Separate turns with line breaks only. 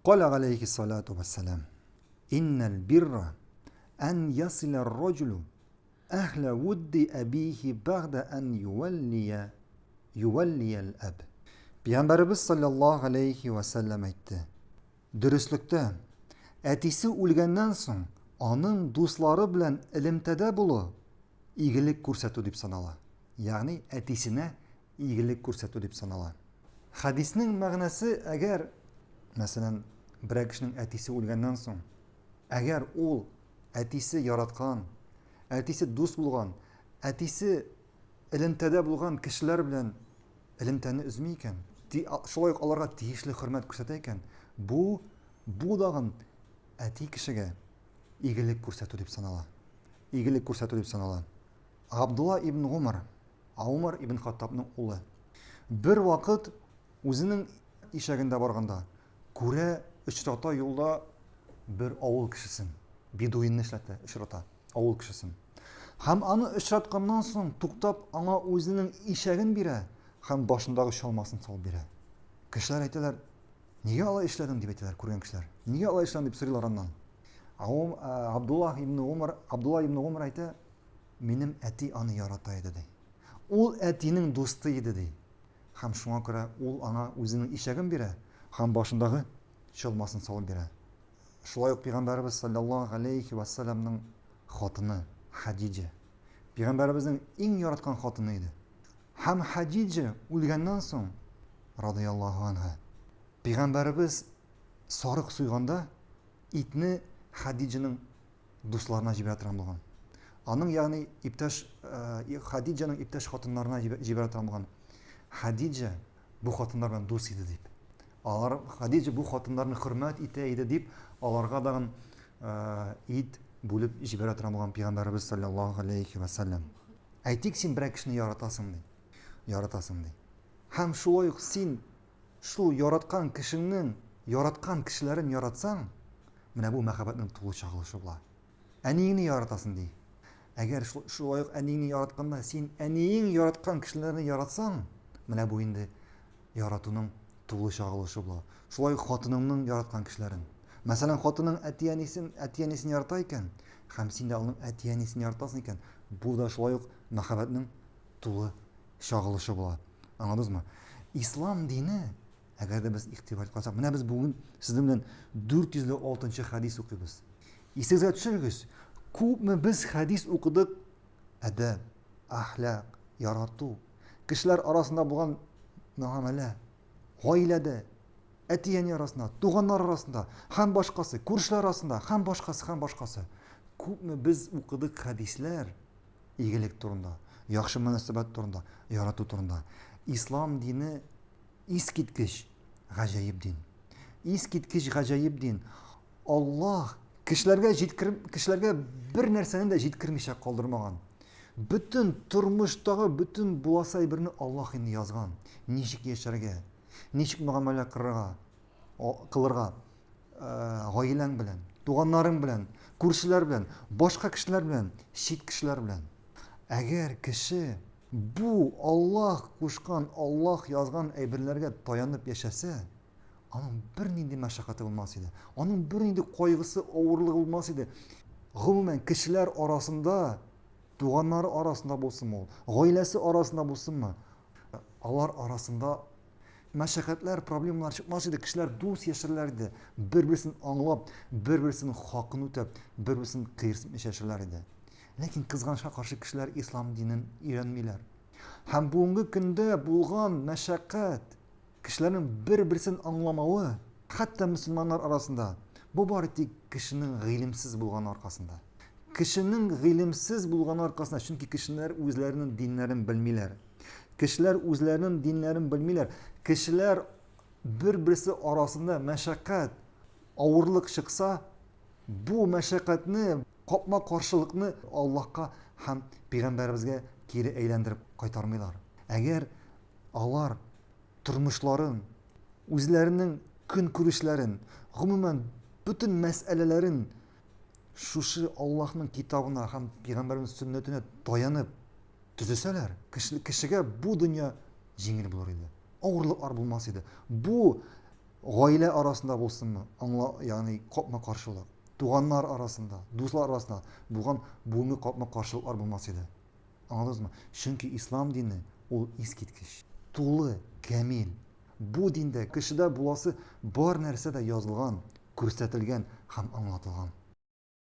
Каля галәйһи салату вассалам. Иннәл бирра ән ясиля раҗулу әһлә вудди әбихи бәгъдә ән ювәллия ювәллиял әб. Пәйгамбәребез саллаллаһу алейхи ва сәлләм әйтте. Дөреслектә, әтисе үлгәннән соң аның дуслары белән элемтәдә булу игелек күрсәтү дип санала. Ягъни әтисенә игелек күрсәтү дип санала. Хәдиснең мәгънәсе, әгәр, мәсәлән, берәр кешенең әтисе үлгәннән соң, әгәр ул әтисе яраткан, әтисе дус булган, әтисе элемтәдә булган кешеләр белән элемтәне өзми икән, шулай ук аларга тиешле хөрмәт күрсәтә икән, бу бу дагын әти кешегә игелек күрсәтү дип санала. Игелек күрсәтү дип санала. Габдулла ибн Гумар, Умар ибн Хаттабның улы. Бер вакыт үзенең ишәгендә барганда күрә, очрата юлда бер авыл кешесен, бедуинны эшләтә, очрата авыл кешесен. Һәм аны очратканнан соң туктап аңа үзенең ишәген бирә һәм башындагы чалмасын салып бирә. Кешеләр әйтәләр, нигә алай эшләдең дип әйтәләр күргән кешеләр. Нигә алай эшләдең дип сорыйлар аннан. Абдуллах ибн Умар, Абдулла ибн Умар әйтә, Минем әти аны ярата иде, ди. Ул әтинең дусты иде, ди. Һәм шуңа күрә ул аңа үзенең ишәген бирә һәм башындагы чалмасын салып бирә. Шулай ук пәйгамбәребез саллаллаһу алейхи ва салламның хатыны Хадиджа. Пәйгамбәребезнең иң яраткан хатыны иде. Һәм Хадиджа үлгәннән соң, радыяллаһу анха, пәйгамбәребез сарык суйганда итне Хадиджаның дусларына җибәрә торган булган. Аның, ягъни, иптәш э, Хадиджаның иптәш хатыннарына җибәрә торган булган. Хадиджа бу хатыннар белән дус иде дип. Алар Хадиджа бу хатыннарны хөрмәт итә иде дип, аларга дагын э, ит бүлеп җибәрә торган булган пәйгамбәребез саллаллаһу алейхи ва саллям. Әйтик, син берәр кешене яратасың ди. Яратасың ди. Һәм шулай ук син шул яраткан кешеңнең яраткан кешеләрен яратсаң, Менә бу мәхәббәтнең тулы чагылышы була. Әниеңне яратасың ди. Әгәр шулай ук әниеңне яратканда син әниең яраткан кешеләрне яратсаң, менә бу инде яратуның тулы чагылышы була. Шулай ук хатыныңның яраткан кешеләрен. Мәсәлән, хатының әти-әнисен, әти-әнисен ярата икән, һәм син дә аның әти-әнисен яратасың икән, бу да шулай ук мәхәббәтнең тулы чагылышы була. Аңладыгызмы? Ислам дине Әгәр дә без игътибар итеп карасак, менә без бүген сезнең белән 406 хәдис укыйбыз. Исегезгә төшерегез, күпме без хәдис укыдык әдәп, әхлак, ярату, кешеләр арасында булган мөгамәлә, гаиләдә, әти-әни арасында, туганнар арасында һәм башкасы, күршеләр арасында һәм башкасы, һәм башкасы. Күпме без укыдык хәдисләр игелек турында, яхшы мөнәсәбәт турында, ярату турында. Ислам дине Искиткеч гаҗәеп дин. Искиткеч гаҗәеп дин. Аллаһ кешеләргә җиткер кешеләргә бер нәрсәне дә җиткермичә калдырмаган. Бөтен тормыштагы бөтен буласы әйберне Аллаһ инде язган. Ничек яшәргә, ничек мөгамәлә кылырга, кылырга, э, гаиләң белән, туганнарың белән, күршеләр белән, башка кешеләр белән, чит кешеләр белән. Әгәр кеше Бу Аллаһ кушкан, Аллаһ язган әйберләргә таянып яшәсә, аның бернинди мәшәкате булмас иде. Аның бернинди кайгысы, авырлыгы булмас иде. Гомумән, кешеләр арасында, туганнары арасында булсынмы ул, гаиләсе арасында булсынмы, алар арасында мәшәкатьләр, проблемалар чыкмас иде, кешеләр дус яшәрләр иде, бер-берсен аңлап, бер-берсенең хакын үтәп, бер-берсен кыерсытмыйча яшәрләр иде. Ләкин кызганычка каршы кешеләр ислам динен өйрәнмиләр. Һәм бүгенге көндә булган мәшәкать, кешеләрнең бер-берсен аңламавы, хәтта мөселманнар арасында, бу бары тик кешенең гыйлемсез булганы аркасында. Кешенең гыйлемсез булганы аркасында, чөнки кешеләр үзләренең диннәрен белмиләр. Кешеләр үзләренең диннәрен белмиләр. Кешеләр бер-берсе арасында мәшәкать, авырлык чыкса, бу мәшәкатьне, капма-каршылыкны Аллаһка һәм пәйгамбәребезгә кире әйләндереп кайтармыйлар. Әгәр алар тормышларын, үзләренең көнкүрешләрен, гомумән, бөтен мәсьәләләрен шушы Аллаһның китабына һәм пәйгамбәребез сөннәтенә таянып төзесәләр, кешегә бу дөнья җиңел булыр иде. Авырлыклар булмас иде. Бу Гаилә арасында булсынмы, аңла, ягъни капма-каршылык, туганнар арасында, дуслар арасында булган бүгенге капма-каршылыклар булмас иде. Аңладыгызмы? Чөнки ислам дине ул искиткеч, тулы, камил. Бу диндә кешедә буласы бар нәрсә дә язылган, күрсәтелгән һәм аңлатылган.